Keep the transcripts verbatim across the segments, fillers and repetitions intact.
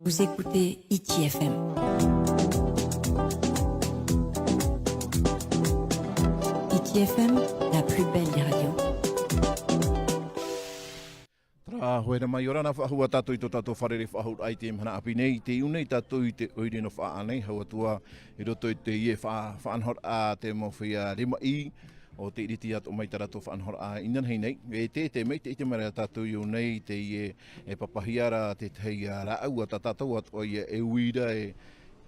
Vous écoutez Hiti F M. Hiti F M, la plus belle des radios. Tara, ʻia ora na mai, ʻia ora na faʻahou tātou i tō tātou fārerei faʻahou i te mahana ʻāpī nei, i teie nei tātou i te ʻoire nō Faʻaʻānei, hau atu ā i roto i teie faʻa-, faʻanahoraʻa te mau feiā rimaʻī, ʻo tē ʻiriti atoʻa mai tā rātou faʻanahoraʻa inanahi nei. E te, te mea ʻite, ʻite mai ra tātou i ʻō nei i teie, e papahia ra te tahi rāʻau ʻa tā tātou atoʻa ia e uira e,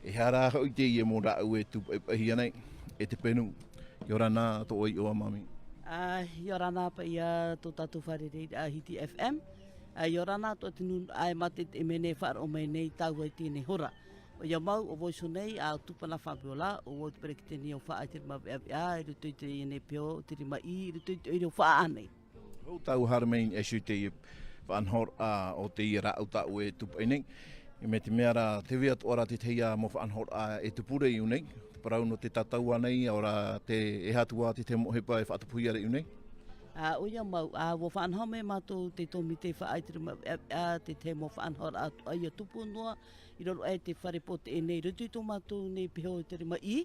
e aha ra hoʻi teie mau rāʻau e tūpaʻipaʻihia nei, e te penu. ʻIa ora na tō ʻoe iʻoa, Māmī. Ā, ʻia ora na paʻi tō tātou fārereiraʻa Hiti F M. Ā, ʻia ora na tō te nūnaʻa e mātete mai nei e faʻaroʻo mai nei tāua i teie nei hora. ʻOia mau, ʻo vau iho nei, ʻo Tupuna Fabiola, ʻo vau te peretiteni o Faʻaʻānei Te Rima Veʻaveʻa, i roto i teie nei peho o te rimaʻī, i roto i te ʻoire o Faʻaʻānei. Hou tāua haere mai e ʻite i te faʻanahoraʻa o teie rāʻau tā ʻoe e tūpaʻi nei. E mai te mea ra, tē vai atoʻa ra te tahi mau faʻanahoraʻa e tupu ra i ʻō nei, te parau nō te tatau ānei, ʻaore rā te, e aha atu ā te tahi mau ʻohipa e faʻatupuhia ra i ʻō nei? Ā, ʻoia mau, ā, ʻua faʻanaho mai mātou te tōmite Faʻaʻānei Te Rima Veʻaveʻa, te tahi mau faʻanahoraʻa atoʻa ʻia tupu noa, i raro aʻe i te fare pōteʻe nei, i roto i tō mātou nei peho o te rimaʻī.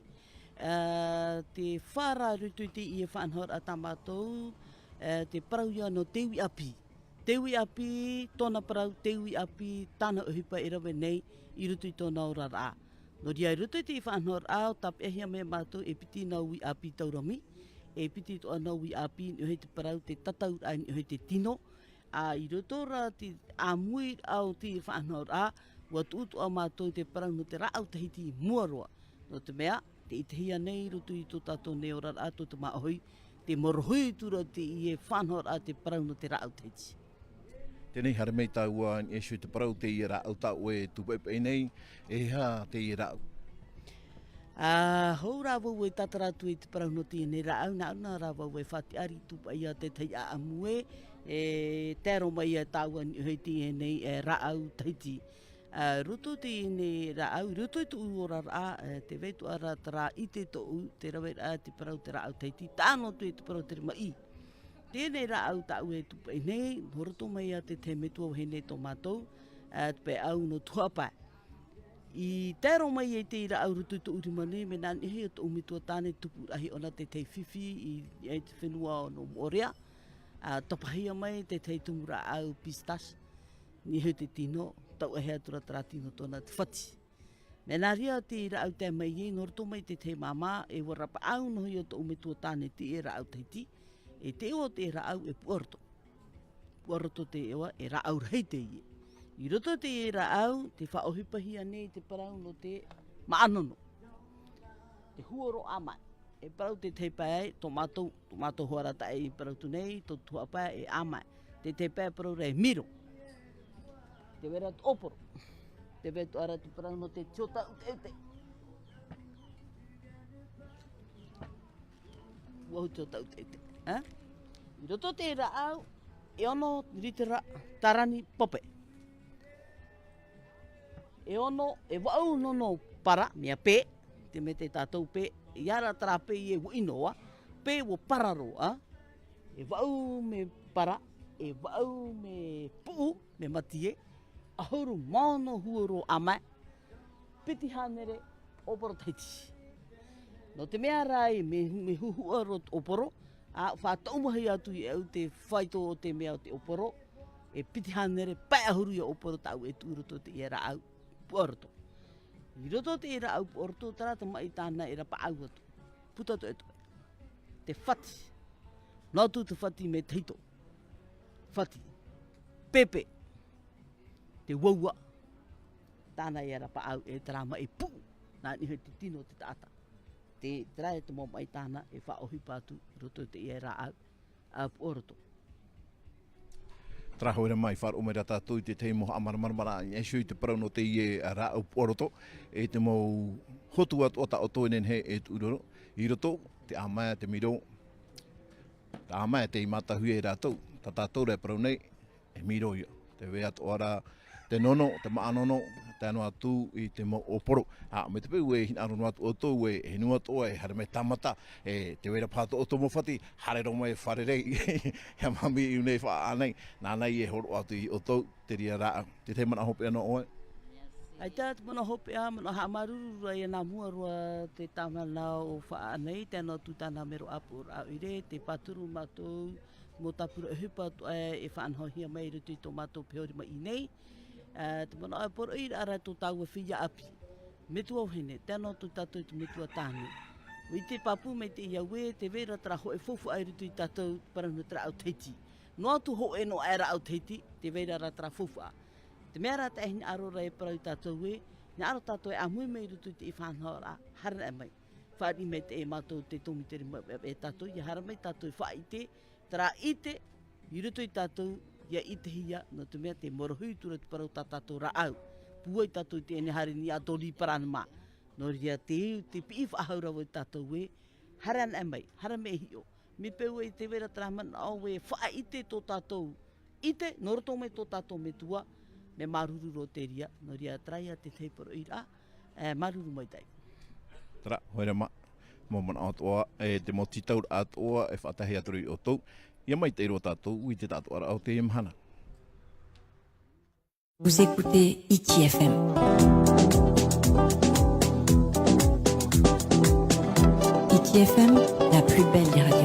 Ā, te fā ra i roto i teie faʻanahoraʻa tā mātou, ā, te parau ïa nō te uʻi ʻāpī. Te uʻi ʻāpī, tōna parau, te uʻi ʻāpī, tāna ʻohipa e rave nei i roto i tōna oraraʻa. Nō reira, i roto i te faʻanahoraʻa, ʻua tāpeʻahia mai mātou e piti nā uʻi ʻāpī taurami, e piti atoʻa nā uʻi ʻāpī, i niʻa hoʻi te parau, te tatauraʻa, i niʻa hoʻi te tino, ā, i roto ra te ʻāmuiraʻa o te faʻanahoraʻa, ʻua tuʻu atoʻa mātou i te parau nō te rāʻau Tahiti i mua roa. Nō te mea, tē ʻitehia nei i roto i tō tātou nei oraraʻa, tō te māʻohi, tē morohi atu ra teie faʻanahoraʻa te parau nō te rāʻau Tahiti. Teie nei, haere mai tāua i niʻa iho i te parau o teie rāʻau tā ʻoe e tūpaʻipaʻi nei, e aha teie rāʻau? Ā, hou rā vau e tātara atu i te parau nō teie nei rāʻau, nā ʻō na rā vau e faʻatiʻa ra i tūpaʻi i te tahi ʻāʻamu ē, e tae roa mai ia tāua i niʻa hoʻi i teie nei, e, rāʻau Tahiti. Ā, roto i teie nei rāʻau, i roto i tōʻu oraraʻa, e, tē vai atoʻa ra terā ʻite tōʻu, te raveraʻa te parau te rāʻau Tahiti, taʻa noa atu i te parau te rimaʻī. Teie nei rāʻau tā ʻoe e tūpaʻi nei, nō roto mai ia te tahi metua vahine tō mātou, ā, te peʻau nō Tuhaʻa Pae. I tae roa mai ai te rāʻau i roto i tōʻu rima nei, mea nā niʻa hoʻi ia tōʻu metua tāne, tupu rahi ʻōna te tahi fifi i, i te fenua nō Moʻorea, ā, tapahia mai te tahi tumu rāʻau pistache, i niʻa hoʻi te tino, tauʻahe atu ra terā tino tōna te fati. Mea nā reira te rāʻau tae mai ai, nō roto mai te tahi māmā, e ʻua rapaʻau noa ia tōʻu metua tāne teie rāʻau Tahiti, e te ʻoe te rāʻau e Puaroto. Puaroto te ʻoe, e rāʻau rahi teie. I roto i te rāʻau, tē faʻaʻohipahia nei te parau nō te māʻa nono. Te huoro ʻāmae. E parau te tahi pae, tō mātou, tō mātou hoʻi ra taʻa e parau atu nei, tō Tuhaʻa Pae e ʻāmae. Te tahi pae parau ra e miro. Tē vai ra te ʻōporo. Tē vai atoʻa ra te parau nō te tiota ʻuteʻute. Ua hu tiota ʻuteʻute. Ā? I roto i te rāʻau, e ono litera tarani pape. E ono, e vaʻu nono para, mea pē, te mea tā tātou pē, ʻia ora terā pē e uʻi noa, pē ʻua para roa, e vaʻu mea para, e vaʻu mea puʻu, mea matie, ʻahuru mā ono huoro ʻāmae, piti hānere ʻōporo Tahiti. Nō te mea rā ē, mea hu-, mea huhua roa te ʻōporo, ā, faʻatoʻomaha atu iāʻu te faito o te mea o te ʻōporo, e piti hānere pae ʻahuru ia ʻōporo tāʻu e tuʻu i roto i teie rāʻau Puaroto. I roto i te rāʻau Puaroto, terā te maʻi tāna e rapaʻau atu. Puta toʻetoʻe. Te fati. Noa atu te fati mea tahito. Fati. Pēpē. Te uaua. Tāna e rapaʻau e terā maʻi puʻu. Nā niʻa hoʻi te tino o te taʻata. Te, terā e te mau maʻi tāna e faʻaʻohipa atu i roto i teie rāʻau a Puaroto. Terā hoʻi rā mai, faʻaroʻo mai ra tātou i te tahi mau haʻamāramaramaraʻa i niʻa iho i te parau nō teie rāʻau Puaroto, e te mau hotu atoʻa tā ʻoutou e nehenehe e tuʻu i roto, i roto, te ʻāmae, te miro, te ʻāmae tei mātauhia e rātou, tā tātou rā e parau nei, e miro ïa. Tē vai atoʻa ra te nono, te māʻa nono, tae noa atu i te mau ʻōporo. Ā, mai te peu e hinaʻaro noa atu ʻoutou ē, e nui atoʻa e haere mai tāmata, e tē vai ra paha tō ʻoutou mau fati, haere roa mai e fārerei, ʻia Māmī i ʻō nei Faʻaʻānei, nāna e hōroʻa atu iā ʻoutou, te reira rāʻau. Te tahi manaʻo hopeʻa nō ʻoe? Yes. ʻAita te manaʻo hopeʻa, manaʻo haʻamāuruuru ra ia nā mua roa te tāvana o Faʻaʻa nei, tē nā atu tāna mero ʻāpoʻoraʻa ʻoire, tē pāturu mātou mau tāpura ʻohipa atoʻa e faʻanahohia mai i roto i tō mātou peho rimaʻī nei. Ā, te manaʻo e poroʻi ra ra tō tāua feiā ʻāpī. Metua vahine, tē nā atu tātou i te metua tāne. ʻUa ʻite pāpū mai teie au ē, tē vai ra terā hōʻē faufaʻa i roto ia tātou parau nō te rāʻau Tahiti. Noa atu hōʻē noa aʻe rāʻau Tahiti, tē vai ra ra terā faufaʻa. Te mea rā taʻa hinaʻaro ra e parau ia tātou ē, hinaʻaro tātou e ʻāmui mai i roto i te faʻanahoraʻa, haere mai. Fāriʻi mai teie mātou te tōmite rima e tātou, ʻia haere mai tātou e faʻaʻite, terā ʻite, i roto ia tātou, ʻia ʻitehia, nō te mea tē morohi atu ra te parau tā tātou rāʻau. Pūai tātou i teie nei haere i niʻa i tō Lee Paranama. Nō reira te, te piʻi faʻahou ra vau ia tātou ē, haere anaʻe mai, haere mai e hiʻo. Mea peu ē tē vai ra terā manaʻo e faʻaʻite tō tātou ʻite, nō roto mai tō tātou metua, mea māuruuru roa te reira, nō reira terā ia te tahi poroʻi ra, e, māuruuru maitaʻi. Terā, haere mā, mau manaʻo atoʻa, e te mau tītauraʻa atoʻa, e faʻatahi atu ra ia ʻoutou, ʻia maitaʻi roa tātou i te taʻatoʻaraʻa o teie mahana. Vous écoutez Hiti F M. Hiti F M, la plus belle des radios.